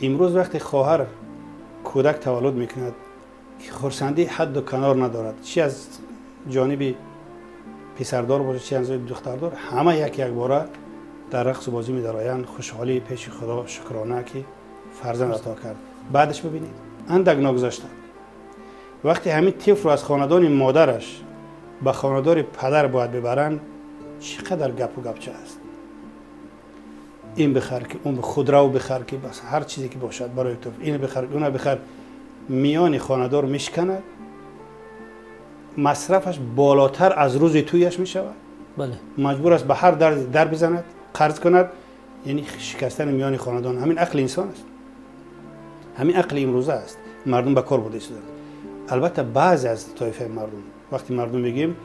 Имрӯз вақте хоҳар кӯдак таваллуд мекунад, ки хурсандӣ ҳадду канор надорад, чи аз ҷониби писардор бошад, чи аз ҷониби духтардор, ҳама як якбора дар рақсу бозӣ медароянд, хушҳолӣ пеши Худо шукрона, ки фарзанд ато кард. Баъдаш бибинед, андак ногузашта вақте ҳамин тифлро аз хонадони модараш ба хонадори падар бояд бибаранд, чӣ қадар гапу гапча аст. Ин бихар, ки он худрав бихар, ки бас ҳар чизе ки бошад барои ту, ин бихар, уна бихар, миёни хонадор мешканад, масрафаш болотар аз рӯзи тӯяш мешавад. Маҷбур аст ба ҳар дар бизанад, қарз кунад. Яъне шикастани миёни хонадон ҳамин ақли инсон аст, ҳамин ақли имрӯза аст, мардум ба кор бурда истоданд. Албатта, баъзе аз тоифаи мардум, вақте мардум мегӯем,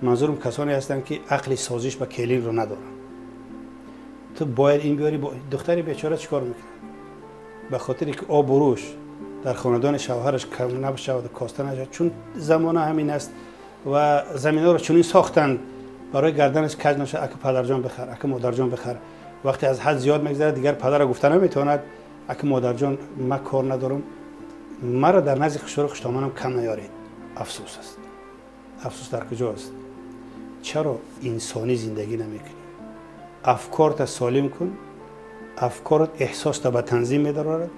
манзурам касоне ҳастанд, ки ақли созиш ба келинро надоранд. Ту бояд ин биёри, духтари бечора чӣ кор мекунад? Ба хотире ки обрӯш дар хонадони шавҳараш кам набошаваду коста нашавад, чун замона ҳамин аст ва заминаро чунин сохтанд, барои гарданаш каҷ нашавад, ака падарҷон бихар, ака модарҷон бихар. Вақте аз ҳад зиёд мегзарад, дигар падарро гуфта наметавонад: ака модарҷон, ман кор надорам, маро дар назди хушрӯ хуштоманам кам наёред. Афсӯс аст. Афсӯс дар куҷо аст? Чаро инсонӣ зиндагӣ намекунӣ? Афкорта солим кун, афкорат эҳсоста ба танзим медарорад,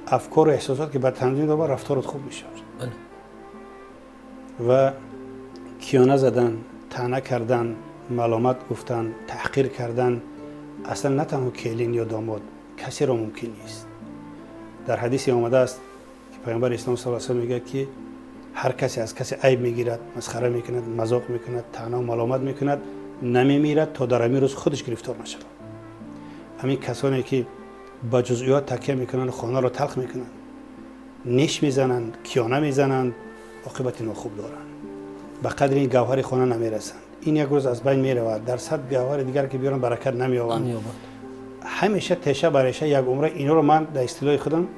афкору эҳсосот ки ба танзим дарорад, рафторат хуб мешавад. Ва киёна задан, таъна кардан, маломат гуфтан, таҳқир кардан аслан на танҳо келин ё домод, касеро мумкин нест. Дар ҳадисе омадааст, ки Паёмбари Ислом с с мегӯяд, ки ҳар касе аз касе айб мегирад, масхара мекунад, мазоқ мекунад, таънаву маломат мекунад, намемирад, то дар ҳамин рӯз худаш гирифтор нашавад. Ҳамин касоне ки ба ҷузъиёт такя мекунанд, хонаро талх мекунанд, неш мезананд, киёна мезананд, оқибати нохуб доранд, ба қадри ин гавҳари хона намерасанд. Ин як рӯз аз байн меравад, дар 100 гавҳари дигар ки биёранд, баракат намеёбанд. Ҳамеша теша ба реша як умра. Инҳоро ман дар истилоҳи худам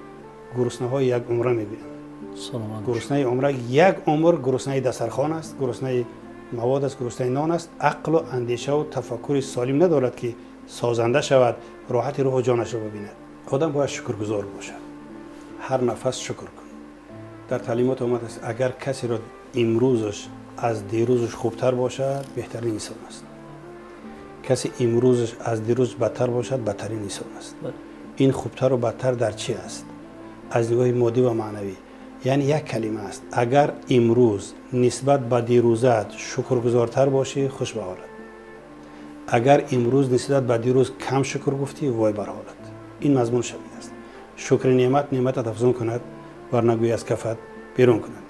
гуруснаҳои як умра мегӯям. Гуруснаи умра як умр гуруснаи дастархон аст, гуруснаи мавод аст, гуруснаи нон аст. Ақлу андешаву тафаккури солим надорад, ки созанда шавад, роҳати рӯҳу ҷонашро бибинад. Одам бояд шукргузор бошад, ҳар нафас шукр кун. Дар таълимот омадааст, агар касеро имрӯзаш аз дирӯзаш хубтар бошад, беҳтарин инсон аст, касе имрӯзаш аз дирӯз бадтар бошад, бадтарин инсон аст. Ин хубтару бадтар дар чӣ аст? Аз нигоҳи моддӣ ва маънавӣ. Яъне як калима аст: агар имрӯз нисбат ба дирӯзаат шукргузортар бошӣ, хуш ба ҳолат, агар имрӯз нисбат ба дирӯз кам шукр гуфтӣ, вой бар ҳолат. Ин мазмун шабин аст: шукри неъмат неъматат афзун кунад, вар нагӯӣ, аз кафат берун кунад.